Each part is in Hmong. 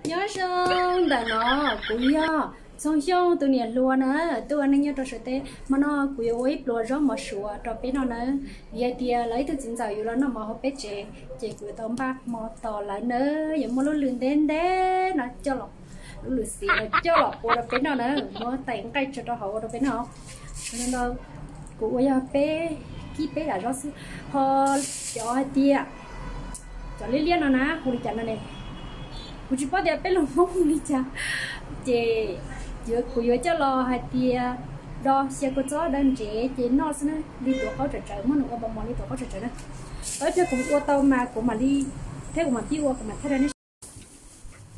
Nyob zoo ntawm no, kuv yog Txoov Xyooj tus niam hluas na, tuaj ua neej nyob rau Suav teb. Hmo no kuv yuav ua ib pluas zaub mov Suav rau peb noj nawb. Vim hais tias lawv ib tug txiv ntxawm yuav los noj mov hauv peb tsev, ces kuv yuav tau npaj hmo tos lawv nawb. Yuav muab lub lwm ntev ntev no coj los, lub lwm xiav no coj los ua rau peb noj nawb, muab tais nqaij tso rau hauv ua rau peb noj. Ntau, kuv ua yog peb kib peb yam zaub xwb, ho cov hais tias cov liab liab no na hu li cas no ne, kuv tsis paub tias peb lus Hmoob hu li cas. Ces kuv yuav coj los hais tias do xyaw kua txob dav ntsev ces noj xwb na, li tuav qaub tsawv tsawv, muab nws ua mos mos li tuav qaub tsawv tsawv na. Tau ib pliag kuv ua tau mas kuv mam li, thiab kuv mam pib ua kuv mam thaij rau nej.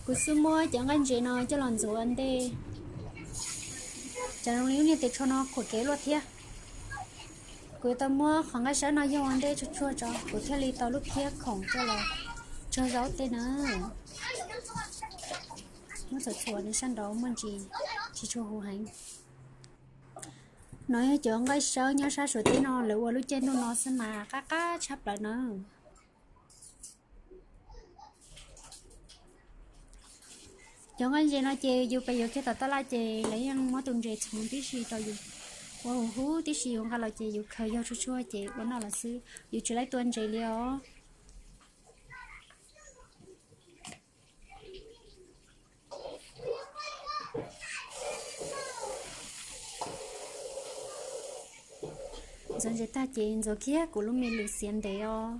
Kuv xub muab cov nqaij ntsev no coj los ntxuav ua ntej, tsam zoo li lub niag tes tsho no khuam kev luaj thiab. Kuv tau muab qhov nqaij sawb no yog ua ntej tsuag tsuag tso, kuv thiaj li tau lub phiab khoom coj los tsog zaub tej na. Muab txhuam txhuam nws sab nraud muaj ntsis tsis tshua huv heev. No yog cov nqaij sawb nyob sab Suav teb no, lawv ua lub caij ntuj no xwb mas qab qab tshaj plaws na. Cov nqaij ntses no ces yus pes yuav kiag tom tab laj ces lawv yeej muab tus ntses txhoov tib si rau yus ua huv huv tib si, yus nqa los ces yus khaws yog tsuag tsuag ces ua noj lawm xwb, yus tsis laib tua ntses li os. Ntxuav ntses tag ces ntxuav kiag kuv lub me lwm xiav ntev os.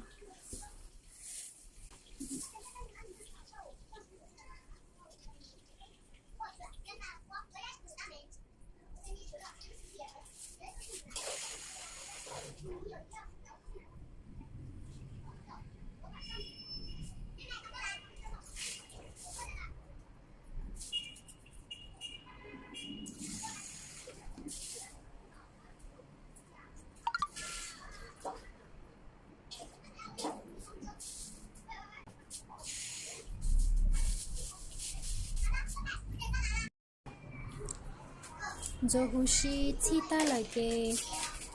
Ntxuav huv si txhij tag lawm ces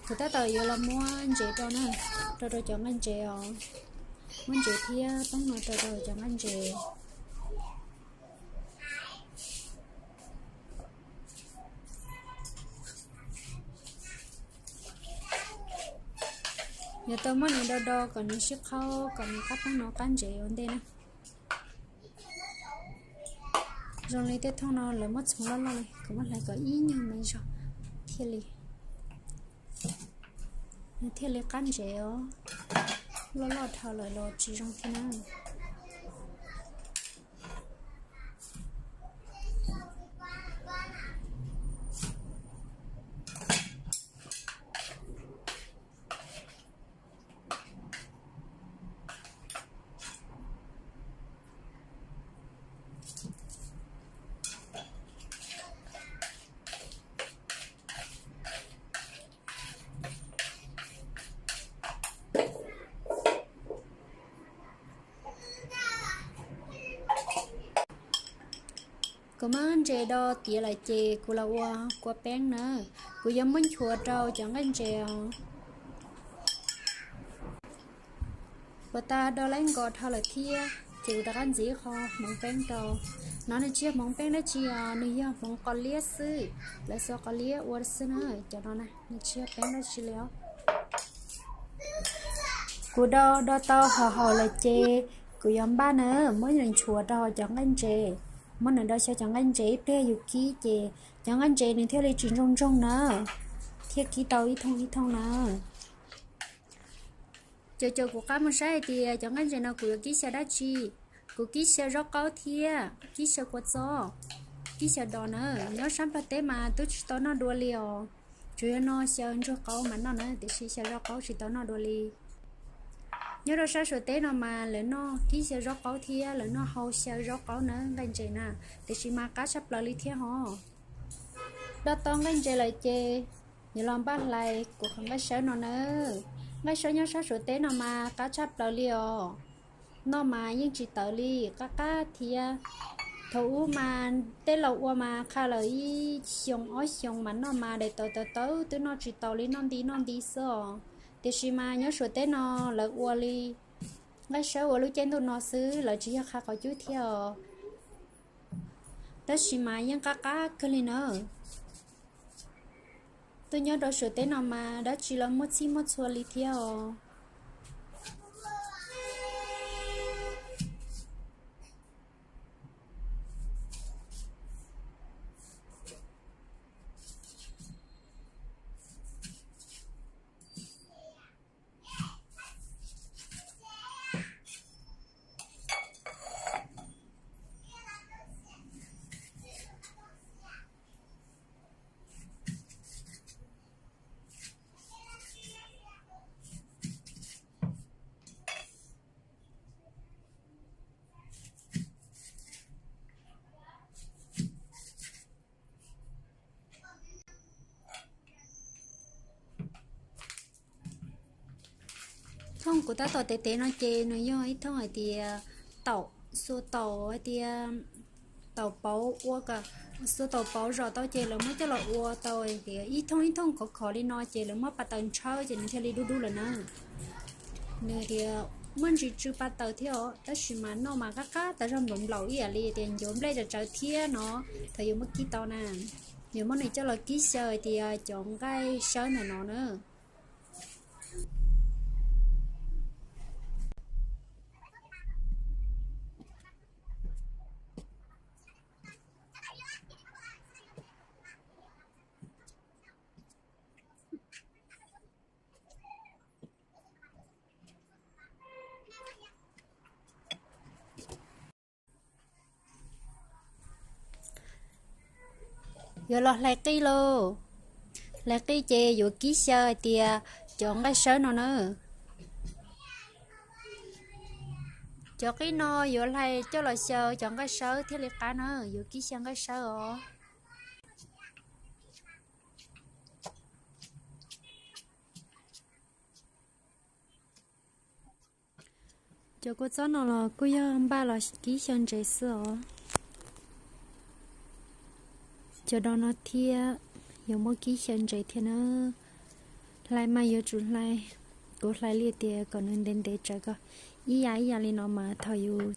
kuv tab tom yuav los muab ntses rau na, rau rau cov nqaij ntses os. Muab ntses thiab poob no rau rau cov nqaij ntses. Yuav tau muab nws do do kom nws sib qhaub kom nws qab poob no qab ntses ua ntej na. Zoo li tej thooj no lawv muab txhoov loj loj li, kuv muab hlais kom ib nyuag me zog thiaj li, nws thiaj li qab ntses os. Loj loj dhau lawm los tsis zoo thiab na. Kuv muab ntses do tiav lawm ces kuv los ua kua peeb na. Kuv yuav muab nchuav rau cov nqaij ntses os. Puas tas do laib nkos dhau lawm thiab ces kuv rov qab ntxiv qho hmoov peeb rau. No nws tsis yog hmoov peeb dab tsi os, nws yog hmoov qos liab xwb, lawv xuas qos liab ua xwb na. Cov no na nws tsis yog peeb dab tsi li os. Kuv do do tau haum haum lawm ces kuv yuav npaj na, muab nchuav rau hauv cov nqaij ntses. Muab nws do xyaw cov nqaij ntses ib pliag yus kib ces cov nqaij ntses nws thiaj li tsis ntsoog ntsoog na, thiaj kib tau ib thooj ib thooj na. Caum caum kuv qab mus saib hais tias cov nqaij ntses no kuv yuav kib xyaw dab tsi. Kuv kib xyaw zaub qaub thiab kib xyaw kua txob, kib xyaw dos na. Nyob sab Nplog teb mas twb tsis tau noj dua li os. Tsuas yog no xyaw ntsuag qaub mas noj na, tiam sis xyaw zaub qaub tsis tau noj dua li. Nyob rau sab Suav teb no mas lawv noj kib xyaw zaub qaub thiab lawv noj hau xyaw zaub qaub na nqaij ntses na, tiam sis mas qab tshaj plaws li thiab hos. Do tau nqaij ntses lawm ces yuav los npaj hlais kuv qhov nqaij sawb no na. Nqaij sawb nyob sab Suav teb no mas qab tshaj plaws li os. Noj mas yeej tsis tawv li, qab qab thiab. Thaum ub mas tej laus ua mas qha lawm ib xyoos ob xyoos mas noj mas daim tawv tawv tawv twb noj tsis taus li, noj nti noj nti xwb os. Tiam sis mas nyob Suav teb no lawv ua li nqaij sawb ua lub caij ntuj no xwb, lawv tsis yog qha qhov cub thiab os. Tab sis mas yeej qab qab kawg li na. Tuaj nyob rau Suav teb no mas dab tsi los muaj txhij muaj txhua li thiab os. Thooj kuv tab tom tev tev no ces nws yog ib thooj hais tias taum, xuas taum hais tias taum pauv ua, xuas taum pauv zom tau ces lawv muab coj los ua tau tias ib thooj ib thooj khov khov li no ces lawv muab pas taws ntshawb ces nws thiaj li dub dub lawm na. Nws tias muaj ntsis tsw pas taws thiab os, tab sis mas noj mas qab qab tas zog nplaum nplaum ib yam li tias ncuav nplej tsawv tsawv thiab no. Thaum yuav muab kib tau na, yuav muab nws coj los kib xyaw hais tias cov nqaij sawb ntawm no na. Yuav los hlais qij lauj. Hlais qij ces yuav kib xyaw hais tias cov nqaij sawb no na. Cov qij no yuav hlais coj los xyaw cov nqaij sawb thiaj li qab na, yuav kib xyaw nqaij sawb os. Cov kua txob no los kuj yog npaj los kib xyaw ntses xwb os. Cov do no thiab, yuav muab kib xyaw ntses thiab na. Hlais mas yuav tsum hlais, kuv hlais li tias kom nws ntev ntev tsawv ko, ib yam ib yam li no mas thaum yus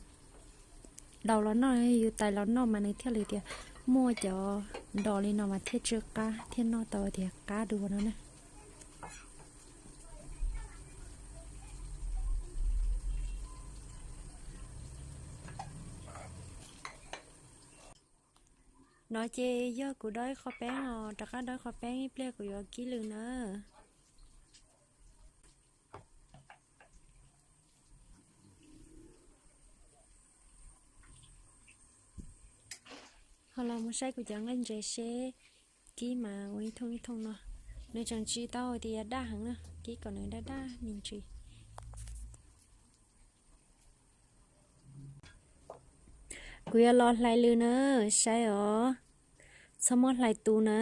daus los noj, yus tais los noj mas nws thiaj li tias muaj cov do li no mas thiaj tsw qab thiab noj tau tias qab dua no na. No ces yog kuv dob ib qho peeb os, rov qab dob ib qho peeb ib pliag kuv yuav kib lws na. Ho los mus saib kuv cov nqaij ntses seb kib mas ua ib thooj ib thooj no. Nws tseem tsis tau tias daj heev na, kib kom nws daj daj me ntsis. Kuv yuav los hlais lws na, saib os. Txhob muab hlais tu na,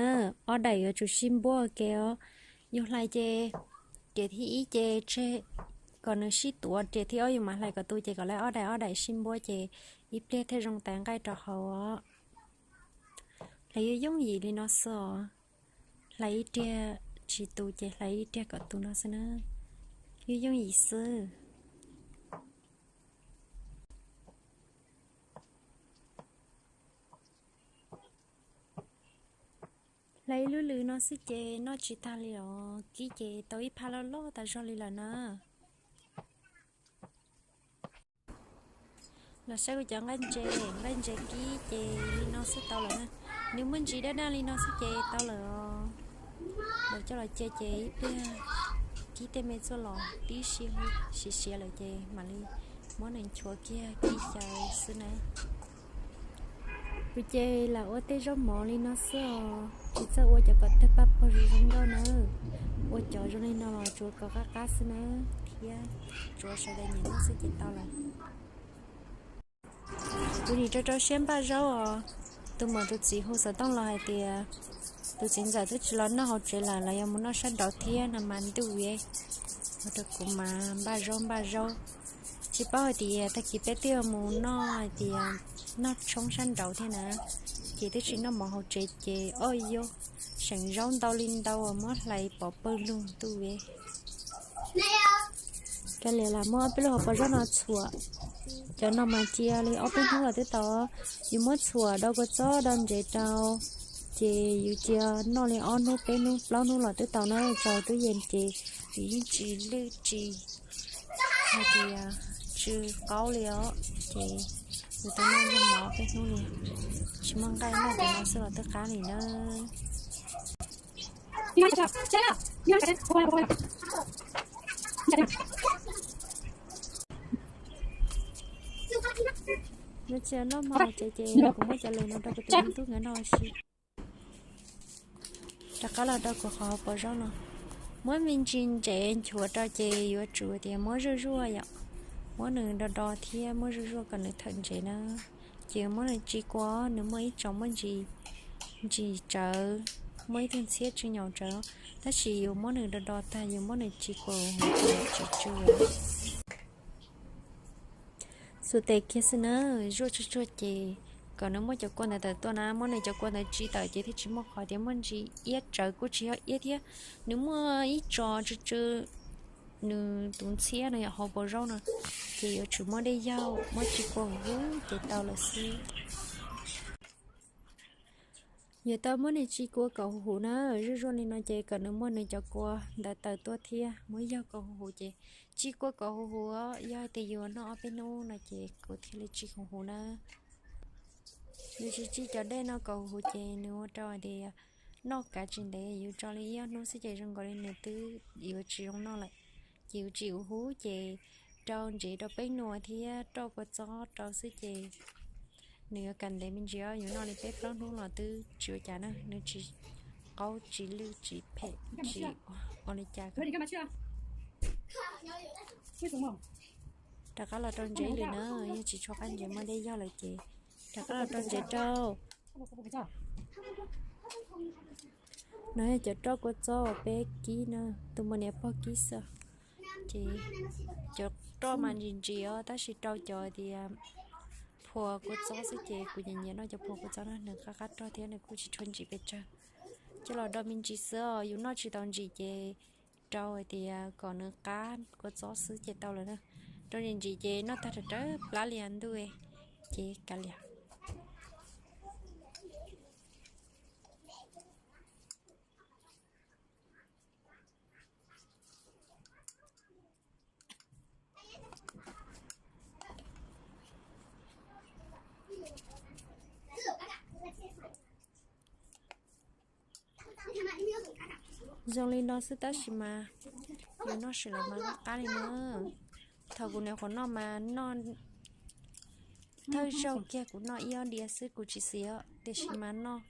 ob daim yuav tsum sib npuab ke os. Yus hlais ces riam thib ib ces tseg kom nws sib tuav, riam thib ob yus mam hlais kom tu ces kom lawv ob daim ob daim sib npuab ces ib pliag thiaj zoo tais nqaij rau hauv os. Hlais yooj yooj yim li no xwb os. Hlais ib riag tsis tu ces hlais ib riag kom tu no xwb na. Yooj yooj yim xwb. Hlais ib lub lws no xwb ces noj tsis tag li os, kib ces tau ib phaj loj loj tas zog li lawm na. Los saib kuv cov nqaij ntses, nqaij ntses kib ces li no xwb tau lawm na. Nws muaj ntsis daj daj li no xwb ces tau lawm os. Los coj los cia ces ib pliag kib tej me txuaj los tib si siav siav lawm ces mam li muab nws nchuav kiag kib xyaw xwb na. Kuv ces lam ua tej zaub mov li no xwb os, tsis txawj ua cov kom tawg paj paug zoo zoo nkauj na. Ua cov zoo li no los tsuav kom qab qab xwb na, thiab tsuav sawv daws nyiam noj xwb ces tau lawm. Kuv nim rau rau siab npaj zaub os. Tus muam tus txiv hu xov tooj los hais tias tus txiv ntxawm twb tsis los noj hauv tsev lawm, lawv yuav mus noj sab nraud thiab no mas ntuj vim, ua rau kuv mas npaj zaub npaj zaub. Tsis paub hais tias tag kis peb twb yuav mus noj hais tias noj tshoob sab nraud thiab na, ces twb tsis noj mov hauv tsev ces oj yog seem zaub ntau li ntau uas muab hlais pov pawg lug ntuj vim. Kav liam lam muab peb lub hauv paus zaub no txhuam. Cov no mas cia li ob peb hnub los twb tau. Yus muab txhuam do kua txob do ntsev rau, ces yus cia noj li ob hnub peb hnub plaub hnub los twb tau na. Tso tub yees ces yus yeej tsis lwj tsis hais tias tsw qaub li os. Ces yus tau noj noj mov peb hnub li, tsis muaj nqaij noj ces no xwb los twb qab li na. Nws tsis noj mov ces ces kuv muab cov lws no rau kuv tus me tub nkawd noj ua si. Rov qab los rau kuv qhov hauv paus zaub no, muab me ntsis ntsev nchuav rau ces yuav tsum tias muab zuaj zuaj yom, muab nws do do thiab muab zuaj zuaj kom nws thawm ntsev na. Ces muab nws tsis kua, nws muaj ib tsoom muaj ntsis, ntsis tsawv, muaj ib tug ntxhiab tsw nyaum tsawv, tab sis yus muab nws do do tag yus muab nws tsis kua tsis tsw. Xuas tes kiag xwb na, zuaj tsuag tsuag ces kom nws muab cov kua ntawd tawm tuaj na, muab nws cov kua ntawd tsis tawm ces thiaj tsis muaj qhov tias muaj ntsis iab tsawv kuj tsis yog iab thiab, nws muaj ib tso tsw tsw, nws tus ntxhiab no yog hauv paus zaub no, ces yuav tsum muab dej yaug muab tsis kua huv huv ces tau lawm xwb. Yuav tau muab nws tsis kua kom huv huv na, zuaj zuaj li no ces kom nws muab nws cov kua ntawd tawm tuaj thiab muab yaug kom huv huv ces tsis kua kom huv huv. Yog hais tias yus noj ob peb hnub no ces kuv thiaj li tsis huv huv na. Yus tsis tsis cov dej no kom huv huv ces nws ua rau hais tias noj kav tsis ntev, yus tso li ib ob hnub xwb ces zoo nkaus li nws twb yuav tsis zoo noj lawm. Ces yus tsis huv huv ces rau ntsev rau peb nua thiab roj kua txob rau xwb ces nws yuav kav ntev me ntsis os. Yus noj li peb plaub hnub los twb tsis ua cas na, nws tsis qaub tsis lwj tsis phem tsis ua li cas. Rov qab los rau ntsev lwm na, yog tsis tshua qab ntsev muaj dej yaug lawm ces rov qab los rau ntsev rau. No yog cov roj kua txob uas peb kib na, tus muam niam pog kib xwb. Ces cov roj mas ntsim ntsim os, tab sis rau cov tias phua kua txob xwb ces kuv nyiam nyiam noj cov phua kua txob na, nws qab qab roj thiab nws kuj tsis tshua ntsim pes tsawg. Coj los do me ntsis xwb os, yus noj tsis tau ntsim ces rau hais tias kom nws qab kua txob xwb ces tau lawm na. Rau ntsim ntsim ces noj tag rawv rawv plab lias ntuj ces kav liam. Zoo li no xwb tab sis mas yus noj sim los mas qab li na. Thaum kuv nyuam qhuav noj mas noj thawj zaug kiag kuv noj ib ob diav xwb kuv tsis xis os, tiam sis mas noj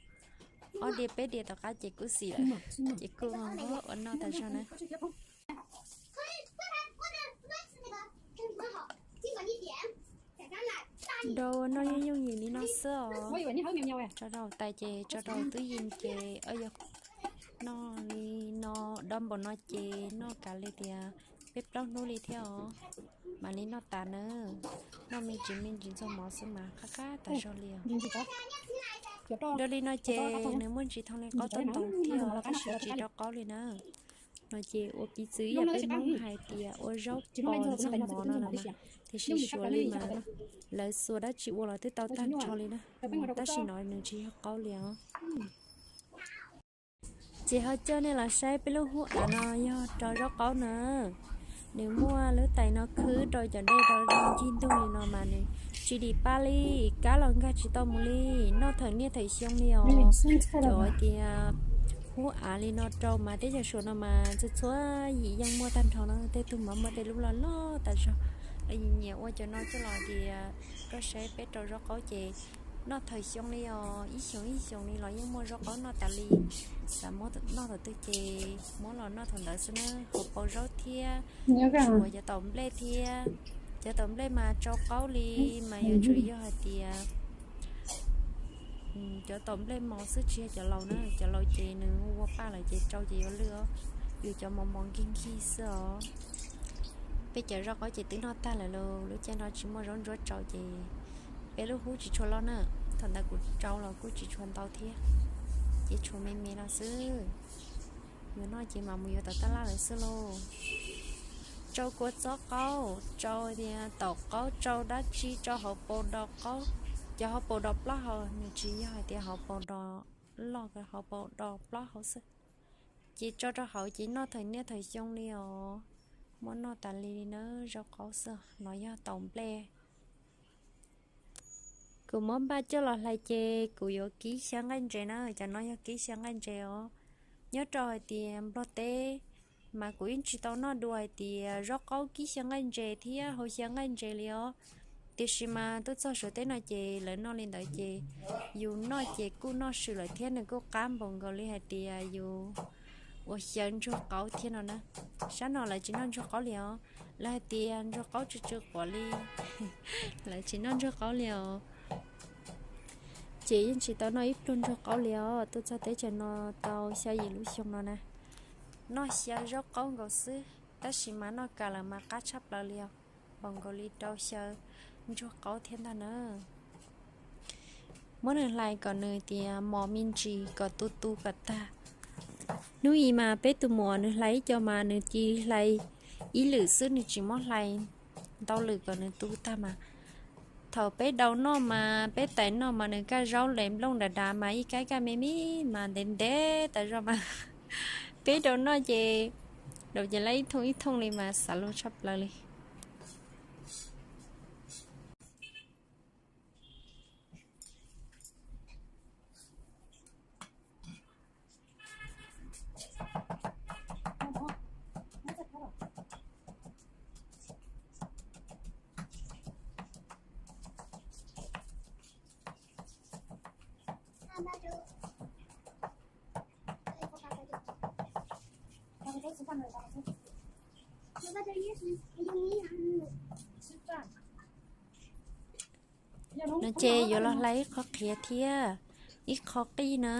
ob diav peb diav tom qab ces kuj xis lawm, ces kuj ua noj tas zog na. Rau ua noj yooj yooj yim li no xwb os. Tso rau tais ces tso rau tub yees ces yog noj li no, do npaum no ces noj kav li tias peb plaub hnub li thiab os, mam li noj tas na. Noj me ntsis me ntsis ntxuag mov xwb mas qab qab tas zog li os. Rau li no ces nws muaj ntsis thooj li qaub tob ntoo thiab os, tab sis tsis rau qaub li na. No ces ua piv txwv ib yam peb Hmoob hais tias ua zaub pos ntxuag mov no los mas, tiam sis Suav li mas lawv xuas dab tsi ua los twb tau tag nrho li na, tab sis no nws tsis yog qaub li os. Ces ho coj nej los saib peb lub hub av no yog rau zaub qaub na. Nws muaj lub tais no khwb rau cov dej rau ncig ntug li no mas nws tsis dim paj li, kab los nkag tsis tau mus li, noj thawm niaj thawm xyoo li os. Cov tias hub av li no rau mas teb chaws Suav no mas txhua txhua yim yeej muaj tag nrho na, tej tug mas muaj tej lub loj loj tas zog. Lawv nyiam ua cov no coj los tias koj saib peb rau zaub qaub ces noj thawm xyoo li os, ib xyoos ib xyoos li los yeej muaj zaub qaub noj tas li. Xav muab noj thaum twg ces muab los noj thaum ntawd xwb na, hauv paus zaub thiab, tsuas cov taum nplej thiab. Cov taum nplej mas tsau qaub li, mas yuav tsum yog hais tias cov taum nplej mos xwb tsis yog cov laus na, cov laus ces nws ua paj lawm ces tsau ces yuav lwj os. Yus cov mos mos nkig nkig xwb os. Peb cov zaub qaub ces twb noj tag lawm lauj, lub caij no tsis muaj zaub ntsuab tsau ces peb lub hub tsis tshua loj na. Thaum ntawd kuv tsau los kuj tsis tshua ntau thiab, ces tshuav me me no xwb. Yuav noj ces mam mus yuav tom tab laj lawm xwb lauj. Rau kua txob qaub, rau tias taum qaub, rau dab tsi, rau hauv paus dos qaub. Cov hauv paus dos plaub hau, nws tsis yog hais tias hauv paus dos loj, hauv paus dos plaub hau xwb. Ces tso rau hauv ces noj thawm niaj thawm xyoo li os. Muaj noj tas li li na, zaub qaub xwb, no yog taum nplej. Kuv muab npaj coj los hlais ces kuv yuav kib xyaw nqaij ntses na, cov no yog kib xyaw nqaij ntses os. Nyob rau hais tias Nplog teb mas kuv yeej tsis tau noj dua hais tias zaub qaub kib xyaw nqaij ntses thiab hau xyaw nqaij ntses li os. Tiam sis mas tuaj txog Suav teb no ces lawv noj li ntawd ces yus noj ces kuj noj swm lawm thiab nws kuj qab npaum nkaus li hais tias yus ua xyaw ntsuag qaub thiab no na. Sab no lawv tsis noj ntsuag qaub li os, lawv hais tias ntsuag qaub tsw tsw quav li, lawv tsis noj ntsuag qaub li os. Ces yeej tsis tau noj ib pluag ntsuag qaub li os, tuaj txog teb chaws no tau xya yim lub xyoo no na. Noj xyaw zaub qaub nkaus xwb, tab sis mas noj kas lawm mas qab tshaj plaws li os, npaum nkaus li rau xyaw ntsuag qaub thiab ntag na. Muab nws hlais kom nws tias mos me ntsis kom tu tu kom tag. Hnub i mas peb tus muam nws hlais ib co mas nws cia li hlais ib lwm xwb, nws tsis muab hlais ntau lwm kom nws tu tag mas. Thaum peb daus noj mas peb tais noj mas nws kaj zaub les nplooj dav dav mas ib kab kaj me me mas ntev ntev tas zog mas. Peb daus noj ces daus ces lawv ib thooj ib thooj li mas xav luag tshaj plaws li. No ces yuav los hlais ib qho qhiav thiab ib qho qij na.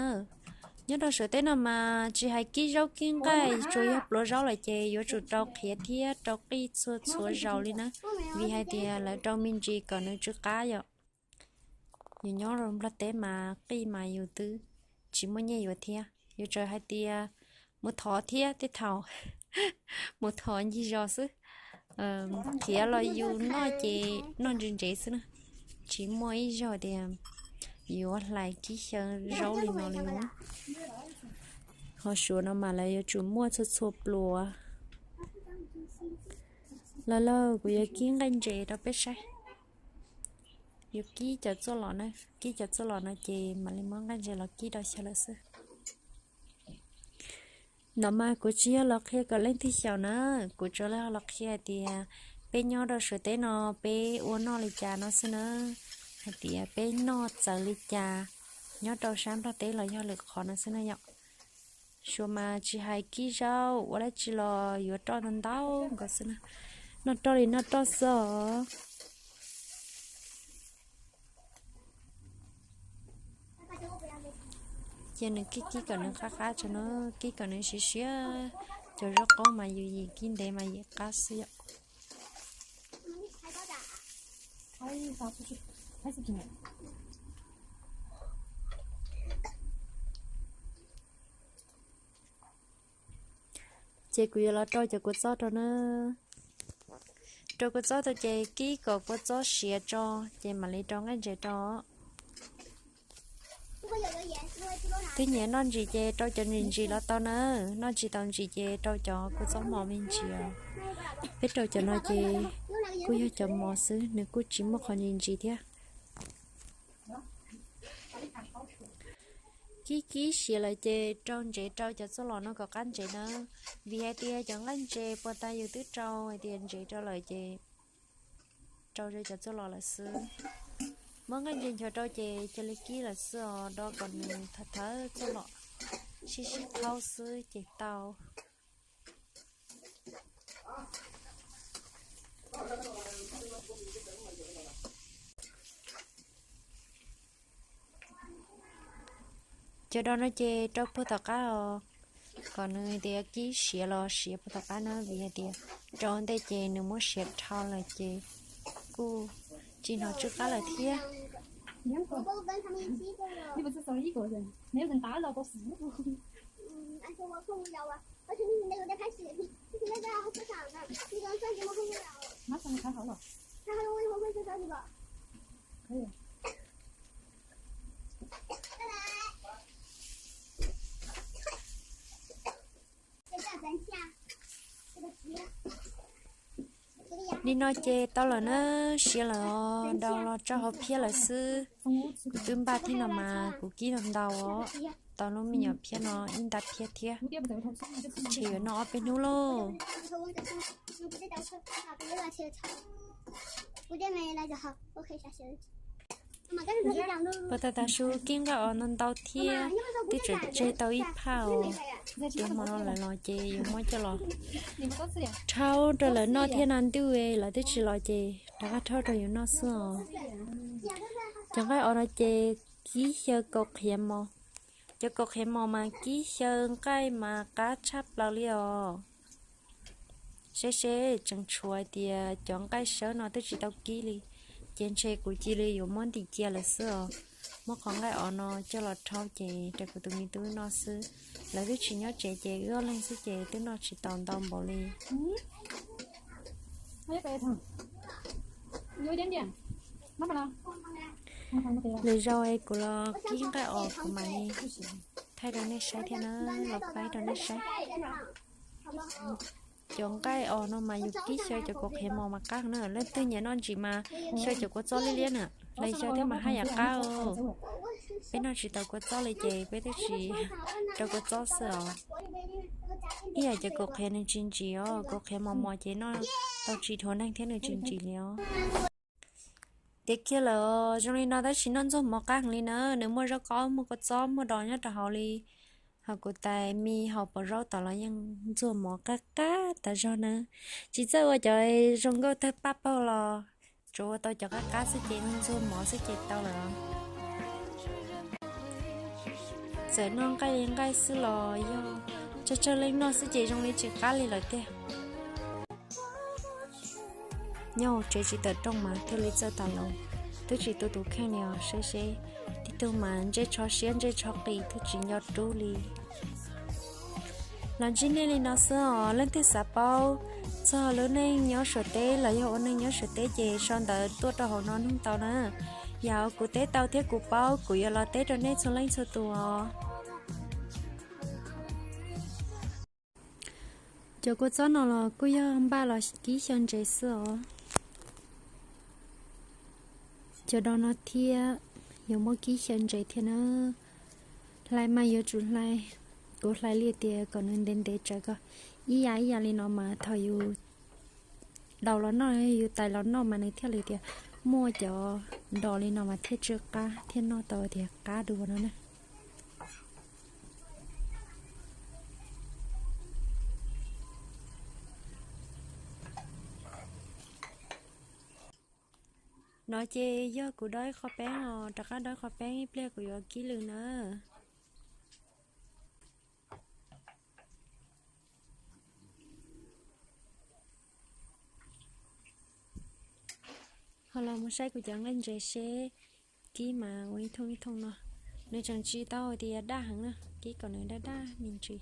Nyob rau Suav teb no mas tsis hais kib zaub kib nqaij, tsuas yog pluav zaub lawm ces yuav tsum rau qhiav thiab rau qij txhua txhua zaus li na, vim hais tias lawv rau me ntsis kom nws tsw qab yom. Yus nyob rau Nplog teb mas qij mas yus twb tsis muaj nyiaj yuav thiab, yus tsuas hais tias mus thov thiab tej thaum mus thov ncig zos xwb. Qhiav los yus noj ces noj ntse ntsev xwb na, tsis muaj ib zaug tias yuav hlais kib xyaw zaub li no li. Ho Suav no mas lawv yuav tsum muaj txhua txhua pluas. Los lauj, kuv yuav kib nqaij ntses rau peb saib. Yuav kib cov txuaj los na, kib cov txuaj los no ces mam li muab nqaij ntses los kib rau xyaw lawm xwb. No mas kuv tsis yog los qhia kom leej twg xyaum na, kuv tsuas los qhia hais tias peb nyob rau Suav teb no peb ua noj li cas no xwb na, hais tias peb noj txawv li cas nyob rau sab Nplog teb los yog lwm qhov no xwb na yom. Suav mas tsis hais kib zaub ua dab tsi los yuav roj ntau ntau nkaus xwb na, noj roj li noj roj xwb os. Ces nws kib kib kom nws qab qab tso na, kib kom nws siav siav. Cov zaub qaub mas yus yim kib ntev mas yim qab xwb yom. Ces kuv yuav los rau cov kua txob rau na. Rau kua txob tau ces kib kom kua txob siav tso, ces mam li rau nqaij ntses rau. Twb nyiam noj ntsim ces rau cov ntsim ntsim los tau na, noj tsis tau ntsim ces rau cov kua txob mos me ntsis os. Peb rau cov no ces kuj yog cov mos xwb, nws kuj tsis muaj qhov ntsim ntsim thiab. Kib kib siav lawm ces rau ntsev rau cov txuaj los no kom qab ntsev na, vim hais tias cov nqaij ntses puag ta yus twb rau hais tias ntsev rau lawm ces rau rau cov txuaj los lawm xwb. Muab nqaij ntses nchuav rau ces cia li kib lawm xwb os, do kom nws thawv thawv txuaj los, sib sib qhaub xwb ces tau. Cov do no ces rau puag tom qab os, kom nws tias kib siav los siav puag tom qab na, vim hais tias rau ntej ces nws muab siav dhau lawm ces kuj tsis hnov tsw qab lawm thiab. Li no ces tau lawm na, siav lawm os, daus los tso hauv phiab lawm xwb. Kuv twb npaj thiab no mas kuv kib ntau os, tau lub me nyuam phiab no ib nta phiab thiab. Ntshe yuav noj ob peb hnub lauj. Puas tau tav su kib nqaij os ntau ntau thiab, twb tseem tseg tau ib phaj os. Ces hmo no lawv los ces yuav muab coj los rhaub rau lawv noj thiab no ntuj, lawv twb tsis los ces rov qab rhaub rau yus noj xwb os. Cov nqaij os no ces kib xyaw kaus qhiav mos. Cov kaus qhiav mos mas kib xyaw nqaij mas qab tshaj plaws li os. Seb seb tseem tshuav tias cov nqaij sawb no twb tsis tau kib li, ces ntshe kuv cia li yuav muab ntim cia lawm xwb os. Muab qhov nqaij os no coj los rhaub ces rau kuv tus me tub noj xwb. Lawv twb tsis nyob tsev ces wb ob leeg xwb ces twb noj tsis tau ntau npaum li. Lwm zaus es kuv los kib nqaij os kuv mam li thaij rau nej saib thiab na, los faib rau nej saib. Cov nqaij os no mas yus kib xyaw cov kaus qhiav mos mas qab na, leej twg nyiam noj ntsim mas xyaw cov kua txob liab liab na, los xyaw thiab mas haj yam qab os. Peb noj tsis tau kua txob li ces peb twb tsis rau kua txob xwb os. Ib yam cov kaus qhiav nws tsis ntsim os, kaus qhiav mos mos ces noj tau tsis dhuav neeg thiab nws tsis ntsim li os. Tiav kiag lawm zoo li no tab sis noj ntxuag mov qab heev li na, nws muaj zaub qaub, muaj kua txob, muaj dos nyob rau hauv li. Ho kuv tais me hauv paus zaub tod los yeej ntxuag mov qab qab tas zog na. Tsis txawj ua cov zoo nkauj tawg paj paug los tsuas ua tau cov qab qab xwb ces ntxuag mov xwb ces tau lawm. Txawm noj nqaij li nqaij xwb los yog tsawg tsawg leej noj xwb ces zoo li tsis qab li lawm tiag. Nyob hauv tsev tsis tawm rooj mas thiaj li txawj tas los, twb tsis tu tus kheej li os. Seb seb, tib tug mas ntsej tsho siab ntsej tsho qis twb tsis nco rub li. Los ntsib nej li no xwb os, leej twg xav paub txog lub neej nyob Suav teb los yog ua neej nyob Suav teb ces sau ntawv tuaj rau hauv no nug tau na. Yog kuv teb tau thiab kuv paub kuv yuav los teb rau nej txhua leej txhua tus os. Cov kua txob no los kuj yog npaj los kib xyaw ntsev xwb os. Cov dos no thiab yuav muab kib xyaw ntsev thiab na. Hlais mas yuav tsum hlais, kuv hlais li tias kom nws ntev ntev tsawv ko, ib yam ib yam li no mas thaum yus daus los noj, yus tais los noj mas nws thiaj li tias muaj cov dos li no mas thiaj tsw qab thiab noj tau tias qab dua no na. No ces yog kuv dob ib qho peeb os, rov qab dob ib qho peeb ib pliag kuv yuav kib lwm na. Ho los mus saib kuv cov nqaij ntses seb kib mas ua ib thooj ib thooj no. Nws tseem tsis tau hais tias daj heev na, kib kom nws daj daj me ntsis.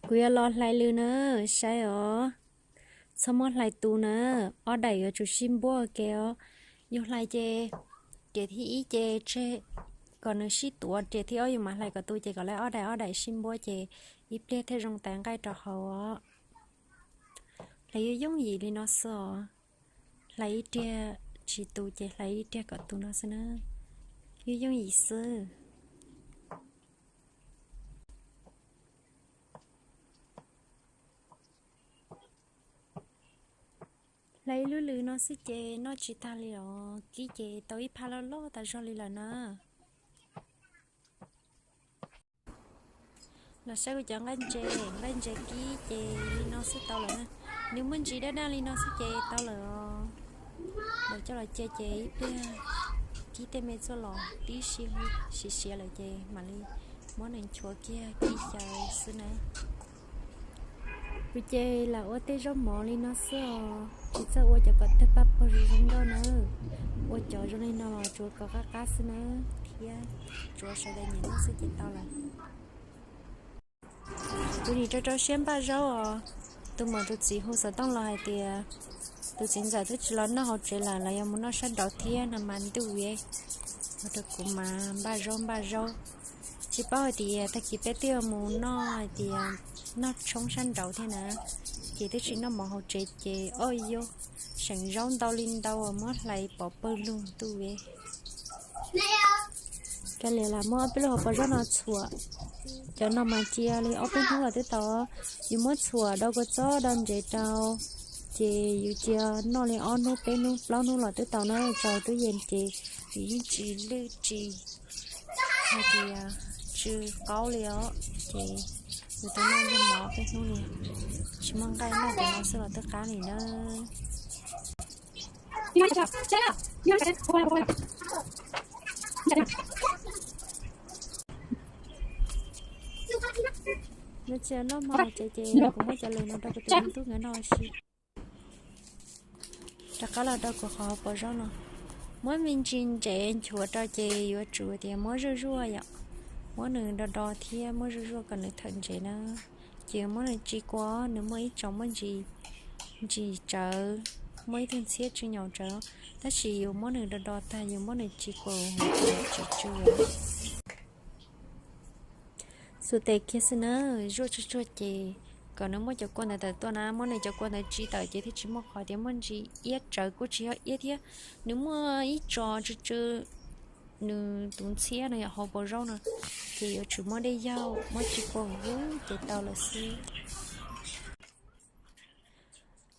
Kuv yuav los hlais lwm na, saib os. Txhob muab hlais tu na, ob daim yuav tsum sib npuab ke os. Yus hlais ces, ces thib ib ces tseg kom nws sib tuav, ces thib ob yus mam hlais kom tu ces kom lawv ob daim ob daim sib npuab ces ib pliag thiaj zoo tais nqaij rau hauv os. Hlais yooj yooj yim li no xwb os. Hlais ib riag tsis tu ces hlais ib riag kom tu no xwb na. Yooj yooj yim xwb. Hlais ib lub lwm no xwb ces noj tsis tag li os, kib ces tau ib phaj loj loj tas zog li lawm na. Los saib kuv cov nqaij ntses, nqaij ntses kib ces li no xwb tau lawm na. Nws muaj ntsis daj daj li no xwb ces tau lawm os. Lawv coj los cia ces ib pliag kib tej me txuaj los tib si siav siav lawm ces mam li muab nws nchuav kiag kib xyaw xwb na. Kuv ces lam ua tej zaub mov li no xwb os, tsis txawj ua cov kom tawg paj paug zoo zoo nkauj na. Ua cov zoo li no los tsuas kom qab qab xwb na. thiab, tsuav sawv daws nyiam noj xwb ces tau lawm. Tus nim rau rau siab npaj zaub os, tus muam tus txiv hu xov tooj los hais tias tus txiv ntxawm twb tsis los noj hauv tsev lawm, los yuav mus noj sab nraud thiab no mas ntuj es, ua rau kuv mas npaj zaub npaj zaub. Tsis paub hais tias tag kis peb twb yuav mus noj hais tias noj tshoob sab nraud thiab na, ces twb tsis noj mov hauv tsev ces oj yog seem zaub ntau li ntau muab hlais pov pawg lug ntuj es. Kav liam lam muab ob peb lub hauv paus zaub no txhuam, cov no mas cia li ob peb hnub los twb tau. Yus muab txhuam rau kua txob rau ntsev rau, ces yus cia noj li ob hnub peb hnub plaub hnub los twb tau na, tso twb yees ces yus yeej tsis lwj tsis hais tias tsw qaub li os. Ces yus tau noj noj mov ob peb hnub li, tsis muaj nqaij noj ces no xwb los twb qab li na. Nws tsis noj mov hauv tsev ces kuv muab cov lws no rau kuv tus me tub nkawd noj ua si. Rov qab los rau kuv qhov hauv paus zaub no, muab me ntsis ntsev nchuav rau ces yuav tsum tias muab zuaj zuaj yom, muab nws do do thiab muab zuaj zuaj kom nws thawm ntsev na. Ces yuav muab nws tsis kua, nws muaj ib tsoom muaj ntsis, ntsis tsawv, muaj ib tug ntxhiab tsw nyaum tsawv, tab sis yus muab nws do do tag yus muab nws tsis kua tsis tsw. Xuas tes kiag xwb na, zuaj tsuag tsuag ces kom nws muab cov kua ntawd tawm tuaj na, muab nws cov kua ntawd tsis tawm ces thiaj tsis muaj qhov tias muaj ntsis iab tsawv kuj tsis yog iab thiab, nws muaj ib tso tsw tsw, nws tus ntxhiab no yog hauv paus zaub no, ces yuav tsum muab dej yaug muab tsis kua huv ces tau lawm xwb.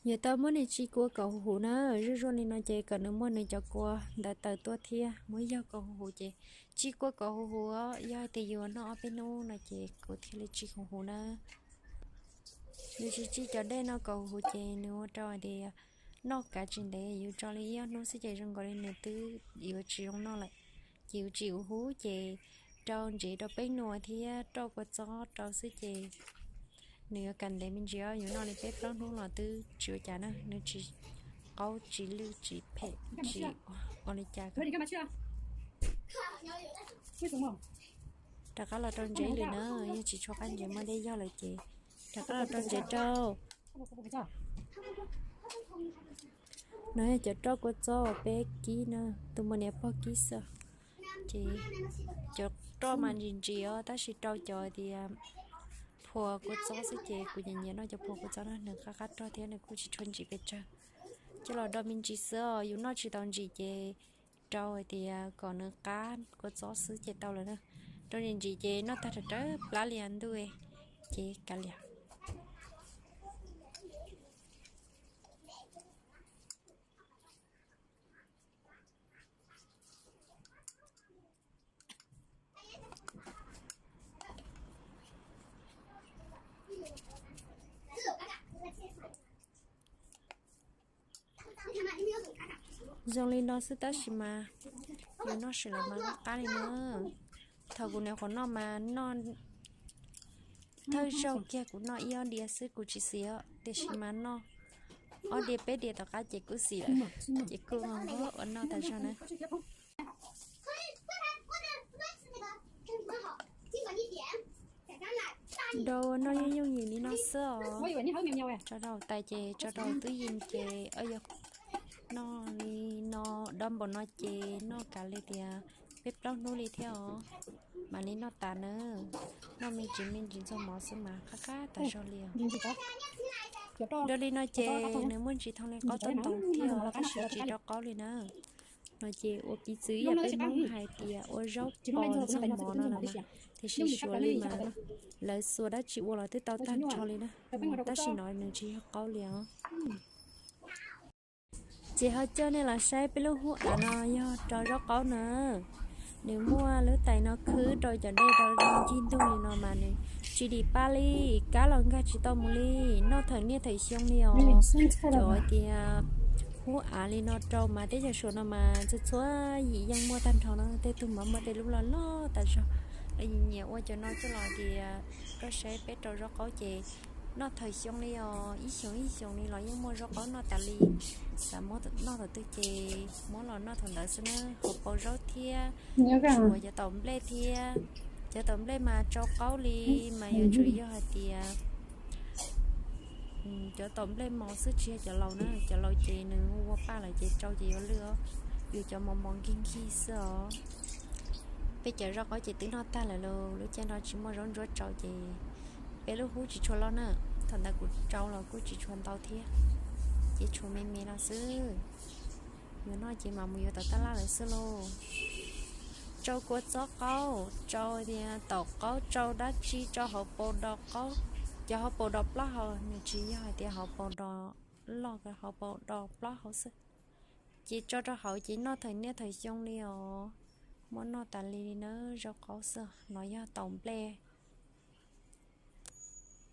Yuav tau muab nws tsis kua kom huv huv na, zuaj zuaj li no ces kom nws muab nws cov kua ntawd tawm tuaj thiab muab yaug kom huv huv ces tsis kua kom huv huv, yog hais tias yus noj ob peb hnub no ces kuv thiaj li tsis huv huv na. Yus tsis tsis cov dej no kom huv huv ces nws ua rau hais tias noj kav tsis ntev, yus tso li ib ob hnub xwb ces zoo nkaus li nws twb yuav tsis zoo noj lawm. Ces yus tsis huv huv ces rau ntsev rau peb nua thiab rau kua txob rau xwb ces nws yuav kav ntev me ntsis os, yus noj li peb plaub hnub los twb tsis ua cas na, nws tsis qaub tsis lwj tsis phem tsis ua li cas. Rov qab los rau ntsev lawm na, yog tsis tshua qab ntsev muaj dej yaug lawm ces rov qab los rau ntsev rau. No yog cov roj kua txob uas peb kib na, tus muam niam pog kib xwb. Ces cov roj mas ntsim ntsim os, tab sis rau cov tias phua kua txob xwb ces kuv nyiam nyiam noj cov phua kua txob no, nws qab qab roj thiab nws kuj tsis tshua ntsim pes tsawg. Coj los do me ntsis xwb os, yus noj tsis tau ntsim ces rau hais tias kom nws qab kua txob xwb ces tau lawm na. Rau ntsim ntsim ces noj tag rawv rawv plab li ntuj, ces kav liam. Zoo li no xwb tab sis mas yus noj sim los mas qab li na. Thaum kuv nyuam qhuav noj mas noj thawj zaug kiag kuv noj ib ob diav xwb kuv tsis xis os, tiam sis mas noj ob diav peb diav tom qab ces kuj xis lawm, ces kuj ua noj tas zog na. Rau ua noj yooj yooj yim li no xwb os. Tso rau tais ces tso rau twb yim ces yog noj li no, do npaum no ces noj kav li tias peb plaub hnub li thiab os, mam li noj tas na. Noj me ntsis me ntsis ntxuag mov xwb mas qab qab tas zog li os. Rau li no ces nws muaj ntsis thooj li qaub tau ntau thiab os, tab sis tsis rau qaub li na. No ces ua piv txwv yam peb Hmoob hais tias ua zaub pos ntxuag mov no los mas, tiam sis suav li mas lawv xuas dab tsi ua los twb tau tag nrho li na. Tab sis no nws tsis yog qaub li os. Ces ho coj nej los saib peb lub hub av no yog rau zaub qaub na. Nws muaj lub tais no khwb rau cov dej rau ncig ntug li no mas nws tsis dim pa li, kab los nkag tsis tau mus li, noj thawm niaj thawm xyoo li os. Cov tias hub av li no rau mas teb chaws Suav no mas txhua txhua yim yeej muaj tag nrho no, tej tug mas muaj tej lub loj loj tas zog. Lawv nyiam ua cov no coj los tias koj saib peb rau zaub qaub ces Noj thaum xyoo li os, ib xyoos ib xyoos li los yeej muaj zaub qaub noj tas li. Xav muab noj thaum twg ces muab los noj thaum ntawd xwb na. Hauv paus zaub thiab, tsuas cov taum nplej thiab. Cov taum nplej mas tsau qaub li, mas yuav tsum yog hais tias cov taum nplej mos xwb, tsis yog cov laus na. Cov laus ces nws ua paj lawm ces tsau ces yuav lwj os. Yus cov mos mos nkig nkig xwb os. Peb cov zaub qaub ces twb noj tag lawm lauj, lub caij no tsis muaj zaub ntsuab tsau ces peb lub hub tsis tshua loj na. Thaum ntawd kuv rau los kuj tsis tshua ntau thiab, ces tshuav me me no xwb. Yuav noj ces mam mus yuav tom tab laj lawm xwb lauj. Tsau kua txob qaub, tsau tias taum qaub, tsau dab tsi, tsau hauv paus dos qaub. Cov hauv paus dos plaub hau, nws tsis yog hais tias hauv paus dos loj, hauv paus dos plaub hau xwb. Ces tso rau hauv ces noj thaum niaj thaum xyoo li os. Muab noj tas li li na, zaub qaub xwb. No yog taum nplej.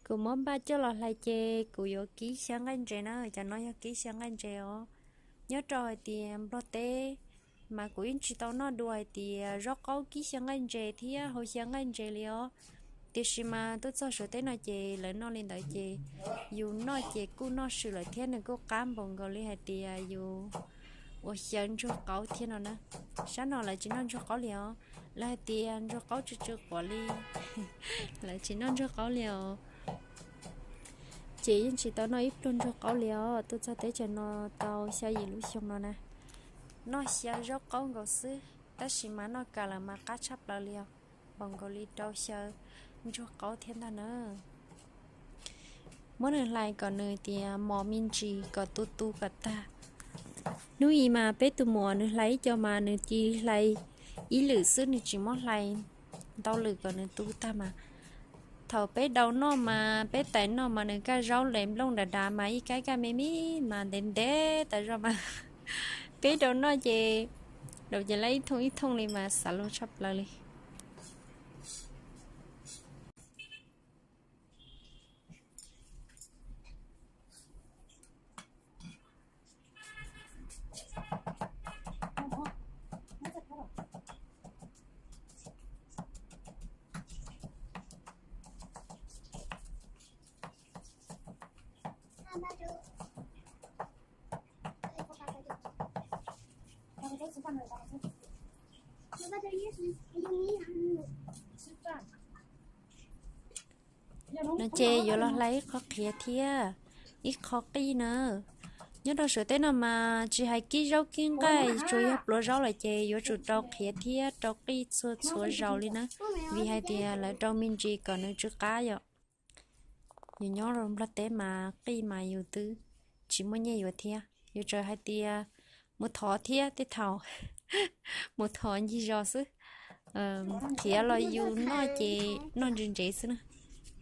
Kuv muab npaj coj los hlais ces kuv yuav kib xyaw nqaij ntses na, cov no yog kib xyaw nqaij ntses os. Nyob rau hais tias Nplog teb mas kuv yeej tsis tau noj dua hais tias zaub qaub kib xyaw nqaij ntses thiab hau xyaw nqaij ntses li os. Tiam sis mas tuaj txog Suav teb no ces lawv noj li ntawd ces yus noj ces kuj noj swm lawm thiab nws kuj qab npaum nkaus li hais tias yus ua xyaw ntsuag qaub thiab no na. Sab no lawv tsis noj ntsuag qaub li os, lawv hais tias ntsuag qaub tsw tsw quav li, lawv tsis noj ntsuag qaub li os. Ces yeej tsis tau noj ib pluag ntsuag qaub li os, tuaj txog teb chaws no tau xya yim lub xyoo no na. Noj xyaw zaub qaub nkaus xwb, tab sis mas noj kas lawm mas qab tshaj plaws li os, npaum nkaus li rau xyaw ntsuag qaub thiab ntag na. Muab nws hlais kom nws tias mos me ntsis kom tu tu kom tag. Hnub i mas peb tus muam nws hlais ib co mas nws cia li hlais ib lwm xwb, nws tsis muab hlais ntau lwm kom nws tu tag mas. Thaum peb daus noj mas peb tais noj mas nws kaj zaub les nplooj dav dav mas ib kab kaj me me mas ntev ntev tas zog mas. Peb daus noj ces daus ces lawv ib thooj ib thooj li mas xav luag tshaj plaws li. No ces yuav los hlais ib qho qhiav thiab ib qho qij na. Nyob rau Suav teb no mas tsis hais kib zaub kib nqaij, tsuas yog pluav zaub lawm ces yuav tsum rau qhiav thiab rau qij txhua txhua zaus li na, vim hais tias lawv rau me ntsis kom nws tsw qab yom. Yus nyob rau Nplog teb mas qij mas yus twb tsis muaj nyiaj yuav thiab, yus tsuas hais tias mus thov thiab tej thaum mus thov ncig zos xwb. Qhiav los yus noj ces noj ntse ntsev xwb na,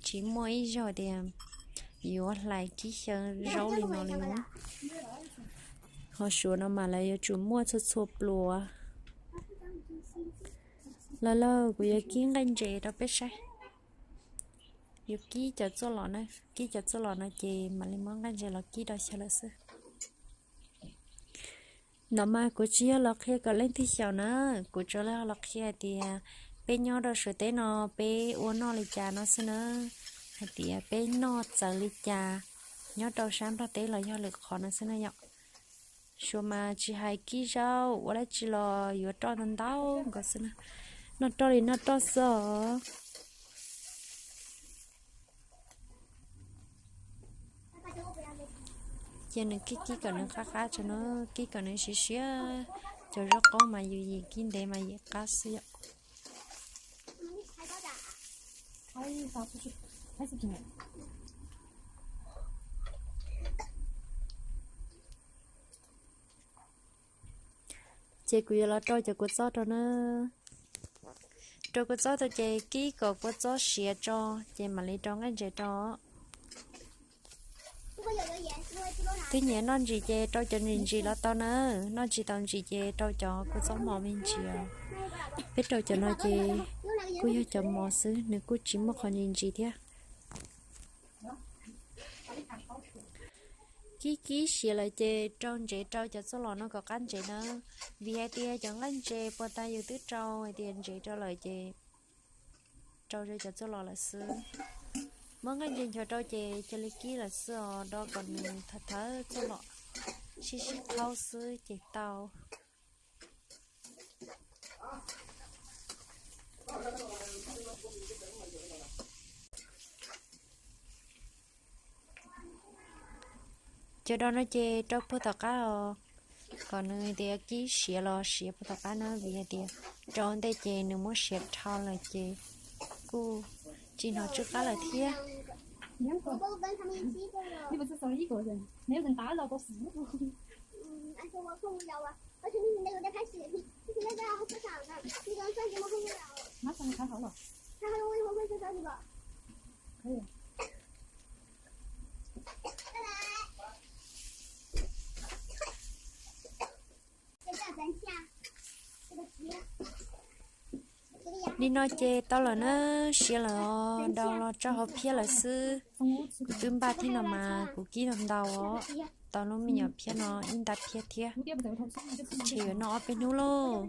tsis muaj ib zaug tias yuav hlais kib xyaw zaub li no li. Ho Suav no mas lawv yuav tsum muaj txhua txhua pluas. Lawm lawm kuv yuav kib nqaij ntses rau peb saib. Yuav kib cov txuaj los na, kib cov txuaj los no ces mam li muab nqaij ntses los kib rau xyaw lawm xwb. No mas kuv tsis yog los qhia kom leej twg xyaum na, kuv tsuas yog los qhia hais tias peb nyob rau Suav teb no peb ua noj li cas no xwb na, hais tias peb noj txawv li cas nyob rau sab Nplog teb los yog lwm qhov no xwb na yom. Suav mas tsis hais kib zaub ua dab tsi los yuav roj ntau ntau nkaus xwb na, noj roj li noj roj xwb os. Ces nws kib kib kom nws qab qab tso na, kib kom nws siav siav. Cov zaub qaub mas yus yim kib ntev mas yim qab xwb yom. Ces kuv yuav los rau cov kua txob rau na. Rau kua txob rau ces kib kom kua txob siav tso, ces mam li rau nqaij ntses rau. Twb nyiam noj ntsim ces rau cov ntsim ntsim los tau na, noj tsis tau ntsim ces rau cov kua txob mos me ntsis. Peb rau cov no ces kuj yog cov mos xwb, nws kuj tsis muaj qhov ntsim ntsim thiab. Kib kib siav lawm ces rau ntsev rau cov txuaj los no kom qab ntsev na, vim hais tias cov nqaij ntses puag ta yus twb rau hais tias ntsev rau lawm ces rau cov txuaj los lawm xwb. Muab nqaij ntse nchuav rau ces cia li kib lawm xwb os, do kom nws thawv thawv txuj lom sib sib qhaub xwb ces tau. Cov do no ces rau puag tom qab os, kom nws tias kib siav los siav puag tom qab na, vim hais tias rau ntej ces nws muab siav dhau lawm ces kuj tsis hnov tsw qab lawm thiab. Li no ces tau lawm na, siav lawm os, do los tso hauv phiab lawm xwb. Kuv twb npaj thiab no mas kuv kib ntau os, tau lub me nyuam phiab no ib nta phiab thiab. Ntshe yuav noj ob peb hnub lauj.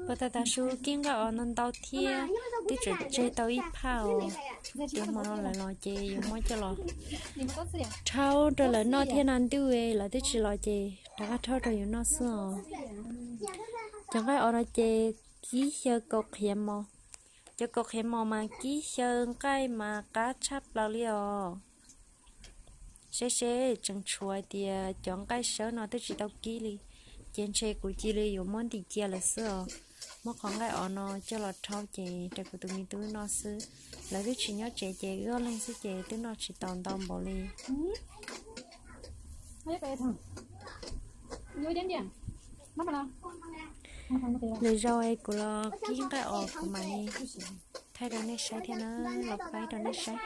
Puag ta tas su kib nqaij os ntau ntau thiab, twb tseem tseg tau ib phaj os. Ces hmo no lawv los ces yuav muab coj los rhaub rau lawv noj thiab no, ntuj lawv twb tsis los ces rov qab rhaub rau yus noj xwb os. Cov nqaij os no ces kib xyaw kaus qhiav mos. Cov kaus qhiav mos mas kib xyaw nqaij mas qab tshaj plaws li os. Seb seb tseem tshuav hais tias cov nqaij sawb no twb tsis tau kib li, ces ntshe kuv cia li yuav muab ntim cia lawm xwb os. Muab qhov nqaij os no coj los rhaub ces rau kuv tus me tub noj xwb. Lawv twb tsis nyob tsev ces wb ob leeg xwb ces twb noj tsis tau ntau npaum li. Lwm zaus es kuv los kib nqaij os kuv mam li thaij rau nej saib thiab na, los faib rau nej saib.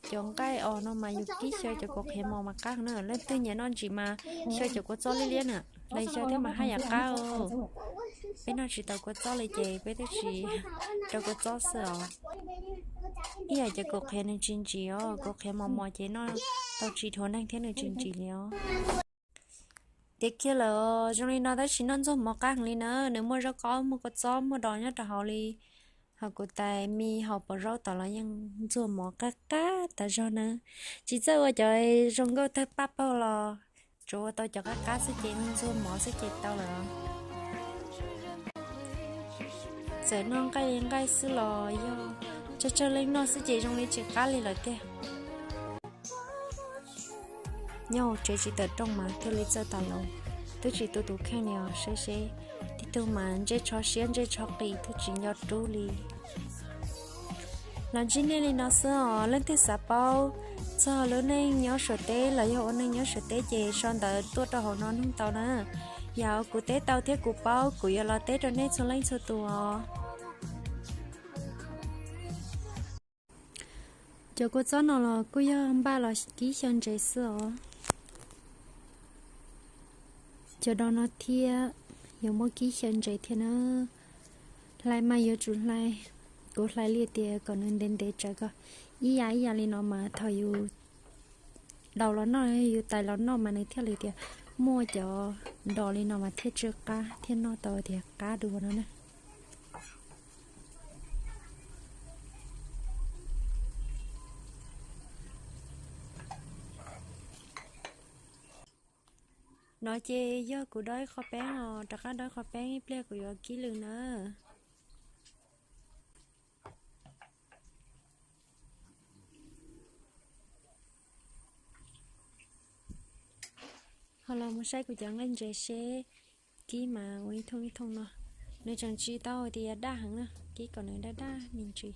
Cov nqaij os no mas yus kib xyaw cov kaus qhiav mos mas qab na, leej twg nyiam noj ntsim mas xyaw cov kua txob liab liab na, los xyaw thiab mas haj yam qab os. Peb noj tsis tau kua txob li ces peb twb tsis rau kua txob xwb os. Ib yam cov kaus qhiav nws tsis ntsim os, kaus qhiav mos mos ces noj tau tsis dhuav neeg thiab nws tsis ntsim li os. Tiav kiag lawm os, zoo li no tab sis noj ntxuag mov qab heev li na, nws muaj zaub qaub, muaj kua txob, muaj dos nyob rau hauv li. Ho kuv tais me haus pom zaub tod los yeej ntxuag mov qab qab tas zog na. Tsis txawj ua cov zoo nkauj tawg paj paug los tsuas ua tau cov qab qab xwb ces ntxuag mov xwb ces tau lawm. Txawm noj nqaij li nqaij xwb los yog tsawg tsawg leej noj xwb ces zoo li tsis qab li lawm tiag. Nyob hauv tsev tsis tawm rooj mas thiaj li txawj tas los, twb tsis tu tus kheej li os, seb seb tib tug mas ntsej tsho siab ntsej tsho qis twb tsis nco rub li. Los ntsib nej li no xwb os, leej twg xav paub txog lub neej nyob Suav teb los yog ua neej nyob Suav teb ces sau ntawv tuaj rau hauv no nug tau na. Yog kuv teb tau thiab kuv paub kuv yuav los teb rau nej txhua leej txhua tus os. Cov kua txob no los kuj yog npaj los kib xyaw ntses xwb os. Cov do no thiab yuav muab kib xyaw ntses thiab na. Hlais mas yuav tsum hlais, kuv hlais li tias kom nws ntev ntev tsawv ko, ib yam ib yam li no mas thaum yus daus los noj, yus tais los noj mas nws thiaj li tias muaj cov dos li no mas thiaj tsw qab thiaj noj tau tias qab dua no na. No ces yog kuv dob ib qho peeb os, rov qab dob ib qho peeb ib pliag kuv yuav kib lwm na. Ho los mus saib kuv cov nqaij ntses seb kib mas ua ib thooj ib thooj no. Nws tseem tsis tau hais tias daj heev na, kib kom nws daj daj me ntsis.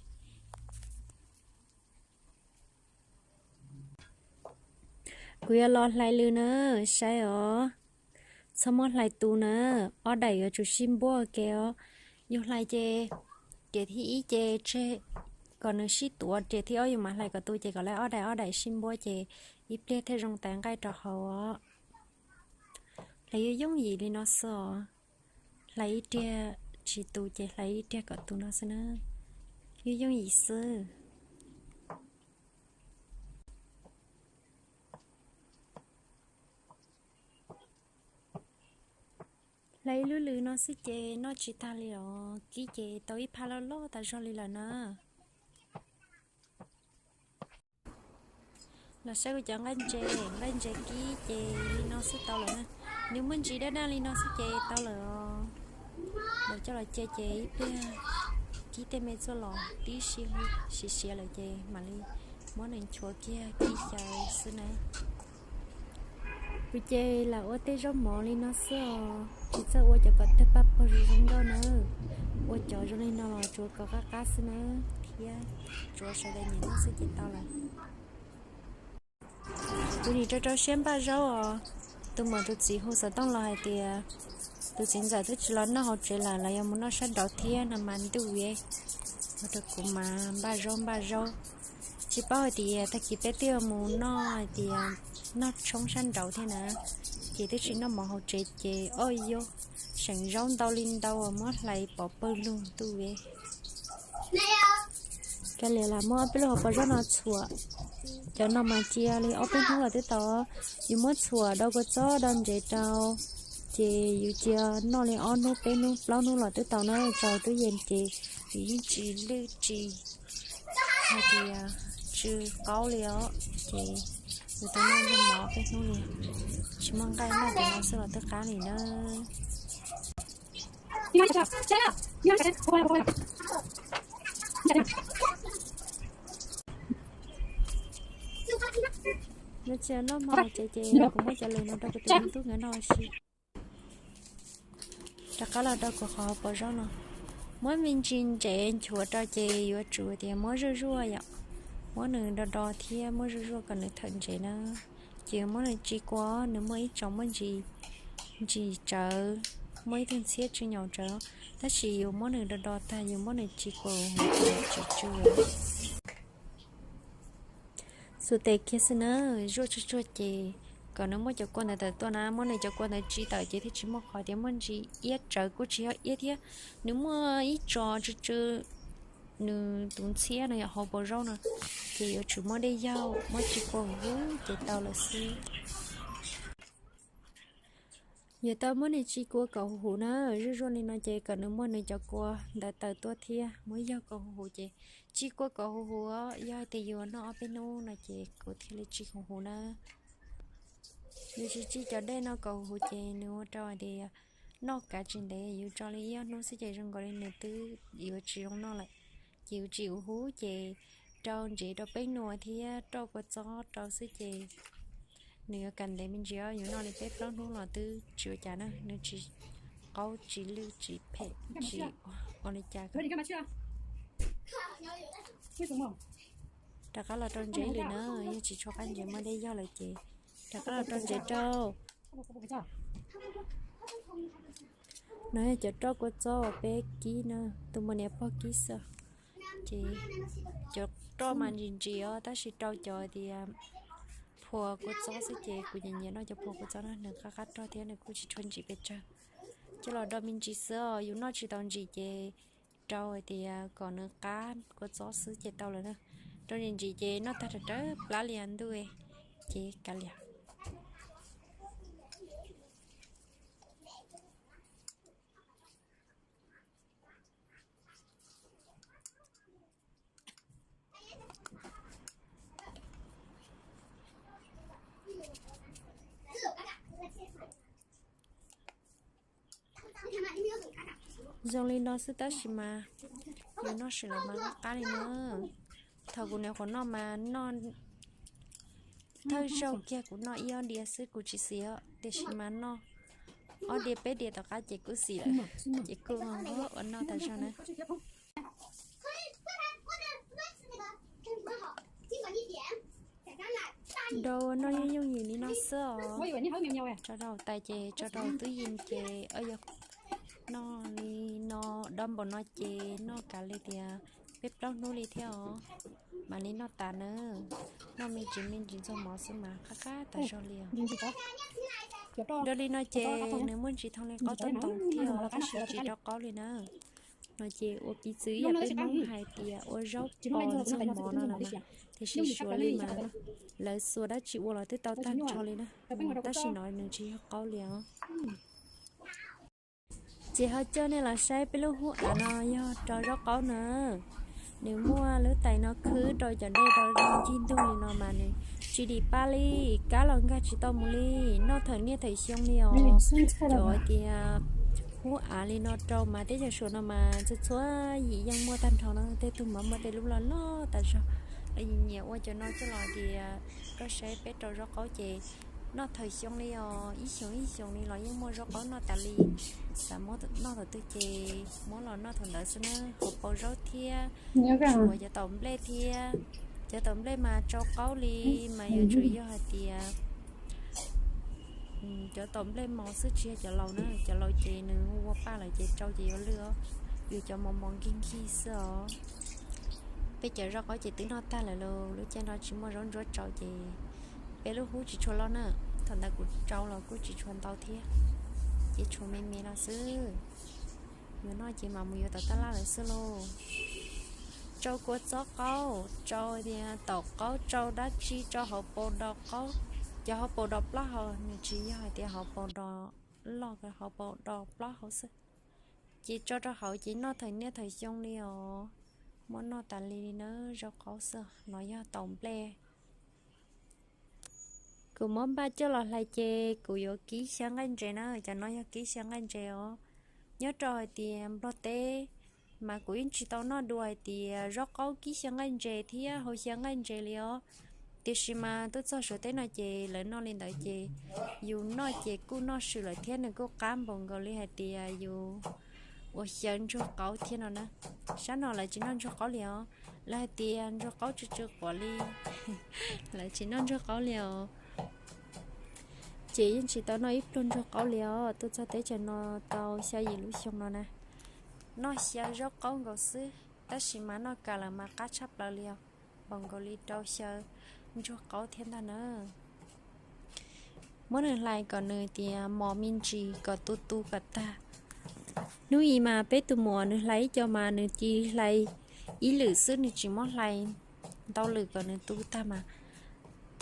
Kuv yuav los hlais lwm na, saib os. Txhob muab hlais tu na, ob daim yuav tsum sib npuab ke os. Yus hlais ces, ces thib ib ces tseg kom nws sib tuav, ces thib ob yus mam hlais kom tu ces kom lawv ob daim ob daim sib npuab ces ib pliag thiaj zoo tais nqaij rau hauv os. Hlais yooj yooj yim li no xwb os. Hlais ib riag tsis tu ces hlais ib riag kom tu no xwb na. Yooj yooj yim xwb. Hlais ib lub lws no xwb ces noj tsis tag li os. Kib ces tau ib phab loj loj tas zog li lawm na. Los saib kuv cov nqaij ntses, nqaij ntses kib ces li no xwb tau lawm na. Nws muaj ntsis daj daj li no xwb ces tau lawm os. Lawv coj los cia ces ib pliag kib tej me txuaj los tib si siav siav lawm ces mam li muab nws nchuav kiag kib xyaw xwb na. Kuv ces lam ua tej zaub mov li no xwb os, tsis txawj ua cov kom tawg paj paug zoo zoo nkauj na. Ua cov zoo li no los tsuav kom qab qab xwb na, thiab tsuav sawv daws nyiam noj xwb ces tau lawm. Kuv nim rau rau siab npaj zaub os. Tus muam tus txiv hu xov tooj los hais tias tus txiv ntxawm twb tsis los noj hauv tsev lawm, lawv yuav mus noj sab nraud thiab no mas ntuj es ua rau kuv mas npaj zaub npaj zaub. Tsis paub hais tias tag kis peb twb yuav mus noj hais tias noj tshoob sab nraud thiab na, ces twb tsis noj mov hauv tsev ces oj yog seem zaub ntau li ntau uas muab hlais pov pawg lug ntuj es. Kav liam lam muab ob peb lub hauv paus zaub no txhuam. Cov no mas cia li ob peb hnub los twb tau. Yus muab txhuam do kua txob do ntsev rau, ces yus cia noj li ob hnub peb hnub plaub hnub los twb tau na, tso hauv tub yees ces yus yeej tsis lwj tsis hais tias tsw qaub li os. Ces yus tau noj noj mov ob peb hnub li, tsis muaj nqaij noj ces no xwb los twb qab li na. Nws tsis noj mov ces ces kuv muab cov lws no rau kuv tus me tub nkawd noj ua si. Rov qab los rau kuv qhov hauv paus zaub no, muab me ntsis ntsev nchuav rau ces yuav tsum tias muab zuaj zuaj yom, muab nws do do thiab muab zuaj zuaj kom nws thawm ntsev na. Ces yuav muab nws tsis kua, nws muaj ib tsoom muaj ntsis, ntsis tsawv, muaj ib tug ntxhiab tsw nyaum tsawv, tab sis yus muab nws do do tag yus muab nws tsis kua tsis tsw. Xuas tes kiag xwb na, zuaj tsuag tsuag ces kom nws muab cov kua ntawd tawm tuaj na, muab nws cov kua ntawd tsis tawm ces thiaj tsis muaj qhov tias muaj ntsis iab tsawv kuj tsis yog iab thiab, nws muaj ib tso tsw tsw nws tus ntxhiab no yom hauv paus zaub no, ces yuav tsum muab dej yaug muab tsis kua huv huv ces tau lawm xwb. Yuav tau muab nws tsis kua kom huv huv na, zuaj zuaj li no ces kom nws muab nws cov kua ntawd tawm tuaj thiab muab yaug kom huv huv ces tsis kua kom huv huv, yog hais tias yus noj ob peb hnub no ces kuv thiaj li tsis huv huv na. Yus tsis tsis cov dej no kom huv huv ces nws ua rau hais tias noj kav tsis ntev, yus tso li ib ob hnub xwb ces zoo nkaus li nws twb yuav tsis zoo noj lawm. Ces yus tsis huv huv ces rau ntsev rau peb nua thiab roj kua txob rau xwb ces nws yuav kav ntev me ntsis os, yus noj li peb plaub hnub los twb tsis ua cas na, nws tsis qaub tsis lwj tsis phem tsis ua li cas. Rov qab los rau ntsev lwm na, yog tsis tshua qab ntsev muaj dej yog lawm ces rov qab los rau ntsev rau. No yog cov roj kua txob uas peb kib na, tus muam niam pog kib xwb. Ces cov roj mas ntsim ntsim os, tab sis rau cov tias phua kua txob xwb ces kuv nyiam nyiam noj cov phua kua txob no, nws qab qab roj thiab nws kuj tsis tshua ntsim pes tsawg. Coj los do me ntsis xwb os, yus noj tsis tau ntsim ces rau hais tias kom nws qab kua txob xwb ces tau lawm na. Rau ntsim ntsim ces noj tag rawv rawv plab li ntuj ces kav liam. Zoo li no xwb tab sis mas yus noj sim los mas qab qab li na. Thaum kuv nyuam qhuav noj mas noj thawj zaug kiag kuv noj ib ob diav xwb kuv tsis xis os, tiam sis mas noj ob diav peb diav tom qab ces kuj xis lawm, ces kuj ua noj tas zog na. Rau ua noj yooj yooj yim li no xwb os. Tso rau tais ces tso rau tub yees ces yog noj li no, do npaum no ces noj kav li tias peb plaub hnub li thiab os, mam li noj tas na. Noj me ntsis me ntsis ntxuag mov xwb mas qab qab tas zog li os. Rau li no ces nws muaj ntsis thooj li qaub tob ntoo thiab os, tab sis tsis rau qaub li na. No ces ua piv txwv ib yam peb Hmoob hais tias ua zaub pos ntxuag mov no los mas, tiam sis suav li mas lawv xuas dab tsi ua los twb tau tag nrho li na. Tab sis no nws tsis yog qaub li os. Ces ho coj nej los saib peb lub hub av no yog rau zaub qaub na. Nws muaj lub tais no khwb rau cov dej rau ncig ntug li no mas nws tsis dim pab li, kab los nkag tsis tau mus li, noj thawm niaj thawm xyoo li os. Cov hais tias hub av li no rau mas teb chaws Suav no mas txhua txhua yim yeej muaj tag nrho no, tej tug mas muaj tej lub loj loj tas zog. Lawv nyiam ua cov no coj los tias koj saib peb rau zaub qaub ces noj thawm xyoo li os, ib xyoos ib xyoos li los yeej muaj zaub qaub noj tas li. Xav muab noj thaum twg ces muab los noj thaum ntawd xwb na. Hauv paus zaub thiab, tsuas cov taum nplej thiab. Cov taum nplej mas tsau qaub li mas yuav tsum yog hais tias cov taum nplej mos xwb tsis yog cov laus na, cov laus ces nws ua paj lawm ces tsau ces yuav lwj os. Yus cov mos mos nkig nkig xwb os. Peb cov zaub qaub ces twb noj tag lawm lauj, lub caij no tsis muaj zaub ntsuab tsau ces peb lub hub tsis tshua loj na. Thaum ntawd kuv tsau los kuj tsis tshua ntau thiab, ces tshuav me me no xwb. Yuav noj ces mam mus yuav tom tab laj lawm xwb lauj. Tsau kua txob qaub, tsau tias taum qaub, tsau dab tsi, tsau hauv paus do qaub. Cov hauv paus do plaub hau nws tsis yog hais tias hauv paus do loj, hauv paus do plaub hau xwb. Ces tso rau hauv ces noj thawm niaj thawm xyoo li os. Muab noj tas li li na, zaub qaub xwb no yog taum nplej. Kuv muab npaj coj los hlais ces kuv yuav kib xyaw nqaij ntses na, cov no yog kib xyaw nqaij ntses os. Nyob rau hais tias Nplog teb mas kuv yeej tsis tau noj dua hais tias zaub qaub kib xyaw nqaij ntses thiab hau xyaw nqaij ntses li os. Tiam sis mas tuaj txog Suav teb no ces lawv noj li ntawd ces yus noj ces kuj noj swm lawm thiab nws kuj qab npaum nkaus li hais tias yus ua xyaw ntsuag qaub thiab no na. Sab no lawv tsis noj ntsuag qaub li os, lawv hais tias ntsuag qaub tsw tsw quav li, lawv tsis noj ntsuag qaub li os. Ces yeej tsis tau noj ib pluag ntsuag qaub li os, tuaj txog teb chaws no tau xya yim lub xyoo no na. Noj xyaw zaub qaub nkaus xwb, tab sis mas noj kam lawm mas qab tshaj plaws li os, npaum nkaus li rau xyaw ntsuag qaub thiab ntag na. Muab nws hlais kom nws tias mos me ntsis kom tu tu kom tag. Hnub i mas peb tus muam nws hlais ib co mas nws cia li hlais ib lwm xwb, nws tsis muab hlais ntau lwm kom nws tu tag mas.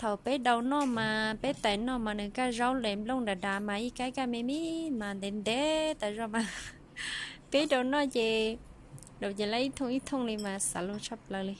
Thaum peb daus noj mas peb tais noj mas nws kaj zaub les nplooj dav dav mas ib kab kaj me me mas ntev ntev tas zog mas peb daus noj ces daus ces lawv ib thooj ib thooj li mas xav luag tshaj plaws li.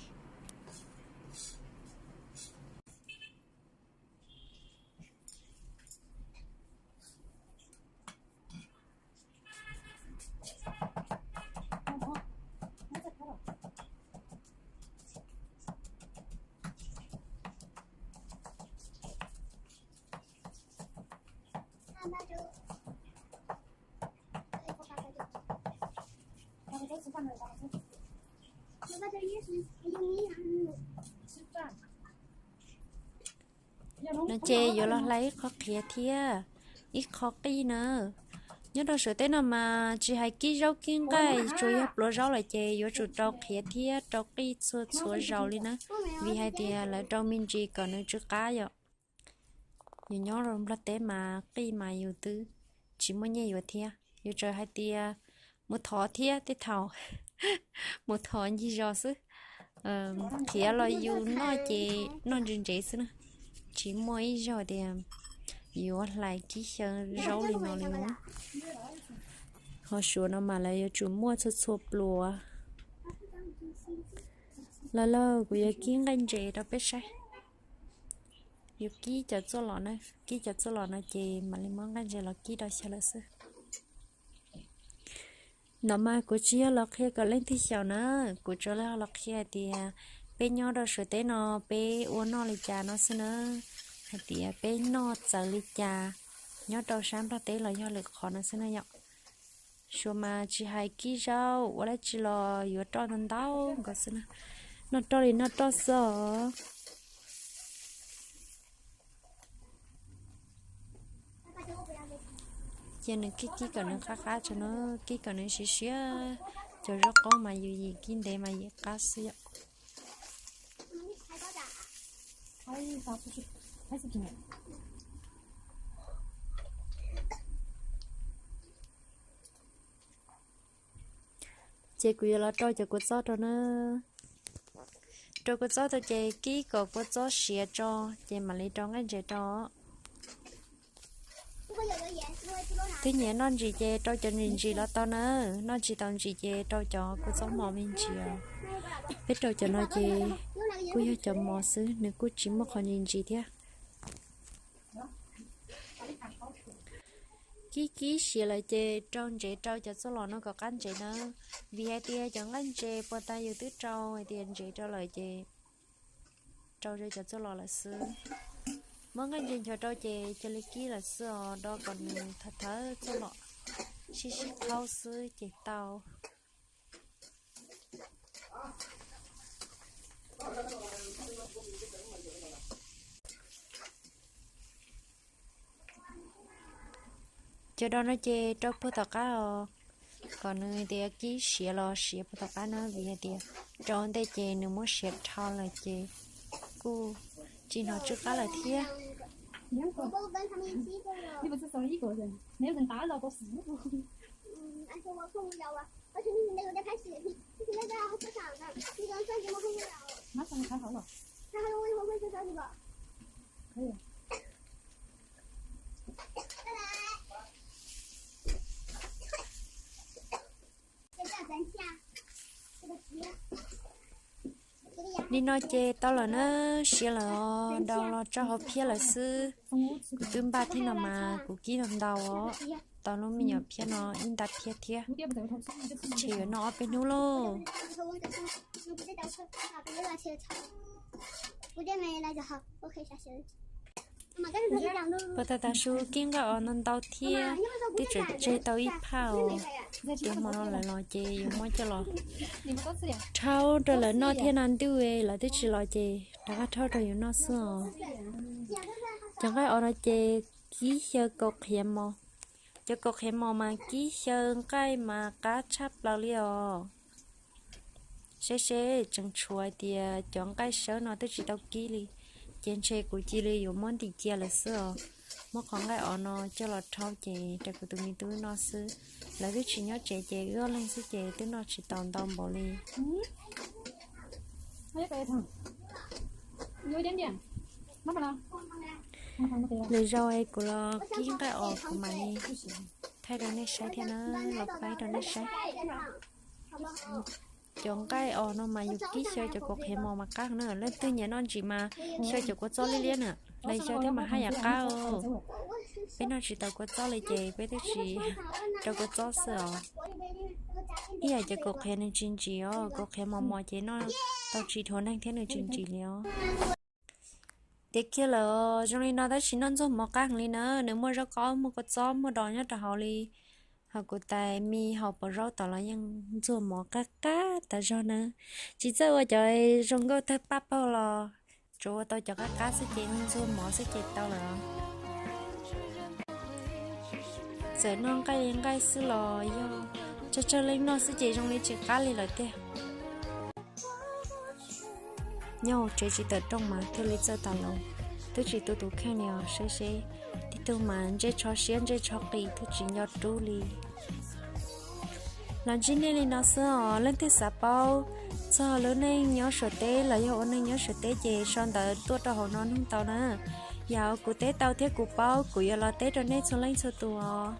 No ces yuav los hlais ib qho qhiav thiab ib qho qij na. Nyob rau Suav teb no mas tsis hais kib zaub kib nqaij, tsuas yog pluav zaub lawm ces yuav tsum rau qhiav thiab rau qij txhua txhua zaus li na, vim hais tias lawv rau me ntsis kom nws tsw qab yom. Yus nyob rau Nplog teb mas qij mas yus twb tsis muaj nyiaj yuav thiab, yus tsuas hais tias mus thov thiab tej thaum mus thov ncig zos xwb. Qhiav los yus noj ces noj ntsev ntsev xwb na, tsis muaj ib zaug tias yuav hlais kib xyaw zaub li no li. Ho Suav no mas lawv yuav tsum muaj txhua txhua pluas. Los lauj, kuv yuav kib nqaij ntses rau peb saib. Yuav kib cov txuaj los na, kib cov txuaj los no ces mam li muab nqaij ntses los kib rau xyaw lawm xwb. No mas kuv tsis yog los qhia kom leej twg xyaum na, kuv tsuas yog los qhia hais tias peb nyob rau Suav teb no peb ua noj li cas no xwb na, hais tias peb noj txawv li cas nyob rau sab Nplog teb los yog lwm qhov no xwb na yom. Suav mas tsis hais kib zaub ua dab tsi los yuav roj ntau ntau nkaus xwb na, noj roj li noj roj xwb os. Cia nws kib kib kom nws qab qab tso na, kib kom nws siav siav. Cov zaub qaub mas yus yim kib ntev mas yim qab xwb yom. Ces kuv yuav los rau cov kua txob rau na. Rau kua txob tau ces kib kom kua txob siav tso, ces mam li rau nqaij ntses rau. Twb nyiam noj ntsim ces rau cov ntsim ntsim los tau na, noj tsis tau ntsim ces rau cov kua txob mos me ntsis os. Peb rau cov no ces kuj yog cov mos xwb, nws kuj tsis muaj qhov ntsim ntsim thiab. Kib kib siav lawm ces rau ntsev rau cov txuj lom no kom qab ntsev na, vim hais tias cov nqaij ntses puag ta yus twb rau hais tias ntsev rau lawm ces rau rau cov txuj lom lawm xwb. Muab nqaij ntses nchuav rau ces cia li kib lawm xwb os, do kom nws thawv thawv txuj lom sib sib qhaub xwb ces tau. Cov do no ces rau puag tom qab os, kom nws tias kib siav los siav puag tom qab na, vim hais tias rau ntej ces nws muab siav dhau lawm ces kuj tsis hnov tsw qab lawm thiab. Li no ces tau lawm na, siav lawm os, do los tso hauv phiab lawm xwb. Kuv twb npaj thiab no mas kuv kib ntau ntau os, tau lub me nyuam phiab no ib nta phiab thiab. Ntshe yuav noj ob peb hnub lauj. Puag ta tav su kib nqaij os ntau ntau thiab, twb tseem tseg tau ib phaj os. Ces hmo no lawv los ces yuav muab coj los rhaub rau lawv noj thiab no, ntuj lawv twb tsis los ces rov qab rhaub rau yus noj xwb os. Cov nqaij os no ces kib xyaw kaus qhiav mos. Cov kaus qhiav mos mas kib xyaw nqaij mas qab tshaj plaws li os. Seb seb tseem tshuav hais tias cov nqaij sawb no twb tsis tau kib li, ces ntshe kuv cia li yuav muab ntim cia lawm xwb os. Muab qhov nqaij os no coj los rhaub ces rau kuv tus me tub noj xwb. Lawv twb tsis nyob tsev ces wb ob leeg xwb ces twb noj tsis tau ntau npaum li. Lwm zaus es kuv los kib nqaij os kuv mam li thaij rau nej saib thiab na, los faib rau nej saib. Cov nqaij os no mas yus kib xyaw cov kaus qhiav mos mas qab na, leej twg nyiam noj ntsim mas xyaw cov kua txob liab liab na, los xyaw thiab mas haj yam qab os. Peb noj tsis tau kua txob li ces peb twb tsis rau kua txob xwb os. Ib yam cov kaus qhiav nws tsis ntsim os, kaus qhiav mos mos ces noj tau tsis dhuav neeg thiab nws tsis ntsim li os. Tiav kiag lawm zoo li no tab sis noj ntxuag mov qab heev li na, nws muaj zaub qaub, muaj kua txob, muaj dos nyob rau hauv li. Ho kuv tais me hauv paus zaub tom los yeej ntxuag mov qab qab tas zog na. Tsis txawj ua cov zoo nkauj tawg paj paug los tsuas ua tau cov qab qab xwb ces ntxuag mov xwb ces tau lawm. Txawm noj nqaij li nqaij xwb los yog tsawg tsawg leej noj xwb ces zoo li tsis qab li lawm tiag. Nyob hauv tsev tsis tawm rooj mas thiaj li txawj tas los, twb tsis tu tus kheej li os. Seb seb, tib tug mas ntsej tsho siab ntsej tsho qis twb tsis nco rub li. Los ntsib nej li no xwb os, leej twg xav paub txog lub neej nyob Suav teb los yog ua neej nyob Suav teb ces sau ntawv tuaj rau hauv no nug tau na. Yog kuv teb tau thiab kuv paub kuv yuav los teb rau nej txhua leej txhua tus os.